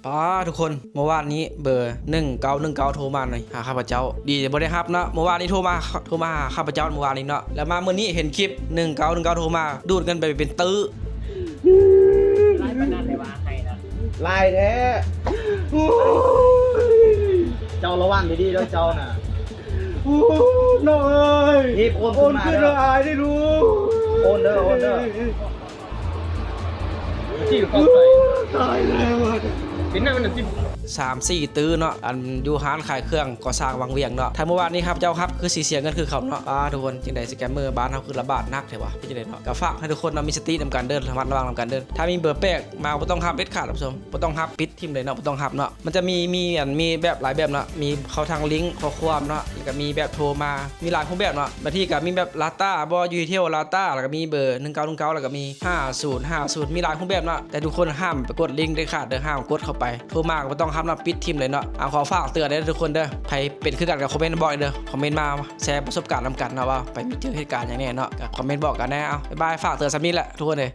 ປ້າ ທຸກຄົນ ເມື່ອວານນີ້ເບີໜຶ່ງເກົ້າໜຶ່ງເກົ້າໂທມານີ້ຫາຂ້າພະເຈົ້າ ດີແຕ່ບໍ່ໄດ້ຮັບເນາະ. ເມື່ອວານນີ້ໂທມາ ໂທມາຫາຂ້າພະເຈົ້າເມື່ອວານນີ້ເນາະ ແລ້ວມາມື້ນີ້ເຫັນຄລິບໜຶ່ງເກົ້າໜຶ່ງເກົ້າໂທມາ ດູດເງິນໄປເປັນຕື້. ຫຼາຍປານນັ້ນເລີຍວ່າໃຫ້ນະ ຫຼາຍແທ້. ໂອ້ຍ ເຈົ້າລະວັງດີໆເດີເຈົ້ານະ. ໂອ້ຍ ນ້ອງເອີຍ ຮີບໂອນຂຶ້ນມາເດີ ໂອນຄືນເດີ ອາຍເດີລູກ ໂອນເດີ ໂອນເດີ. ຕາຍແລ້ວ ເປັນຫຍັງມັນຊິ ສາມສີ່ຕື້ເນາະ ອັນຢູ່ຮ້ານຂາຍເຄື່ອງກໍ່ສ້າງວັງວຽງເນາະ. ຖ້າເມື່ອວານນີ້ຂ້າພະເຈົ້າຮັບ ຄືຊິເສຍເງິນຄືເຂົາເນາະ. ອ້າ ທຸກຄົນ ຈັ່ງໃດສະແກມເມີບ້ານເຮົາຄືລະບາດໜັກແທ້ວະ ເປັນຈັ່ງໃດເນາະ? ກໍຝາກໃຫ້ທຸກຄົນເນາະ ມີສະຕິນຳກັນເດີ ລະມັດລະວັງນຳກັນເດີ. ຖ້າມີເບີແປກມາບໍ່ຕ້ອງຮັບເດັດຂາດ ທ່ານຜູ້ຊົມ ບໍ່ຕ້ອງຮັບ ປິດຖິ້ມເລີຍເນາະ ບໍ່ຕ້ອງຮັບເນາະ. ມັນຈະມີ ມີອັນ ມີແບບຫຼາຍແບບເນາະ ມີເຂົ້າທາງລິ້ງຂໍ້ຄວາມເນາະ ແລ້ວກໍມີແບບໂທມາ ມີຫຼາຍຮູບແບບເນາະ. ບາງທີກໍມີແບບລາຕ້າບໍ ຢູ່ເທວລາຕ້າ ແລ້ວກໍມີເບີໜຶ່ງເກົ້າໜຶ່ງເກົ້າ ແລ້ວກໍມີຫ້າສູນຫ້າສູນ ມີຫຼາຍຮູບແບບເນາະ. ແຕ່ທຸກຄົນຫ້າມໄປກົດລິ້ງເດັດຂາດເດີ ຫ້າມກົດເຂົ້າໄປ. ໂທມາກໍບໍ່ຕ້ອງຮັບເນາະ ປິດຖິ້ມເລີຍເນາະ. ເອົາ ຂໍຝາກເຕືອນເດີທຸກຄົນເດີ ໃຜເປັນຄືກັນກໍຄອມເມັນບອກເດີ ຄອມເມັນມາແຊປະສົບການນຳກັນເນາະ ວ່າໃຜມີເຈີເຫດການຫຍັງແດ່ເນາະ ກໍຄອມເມັນບອກກັນແດ່. ເອົາ ບາຍບາຍ ຝາກເຕືອນສ່ຳນີ້ແຫຼະທຸກຄົນເອີຍ.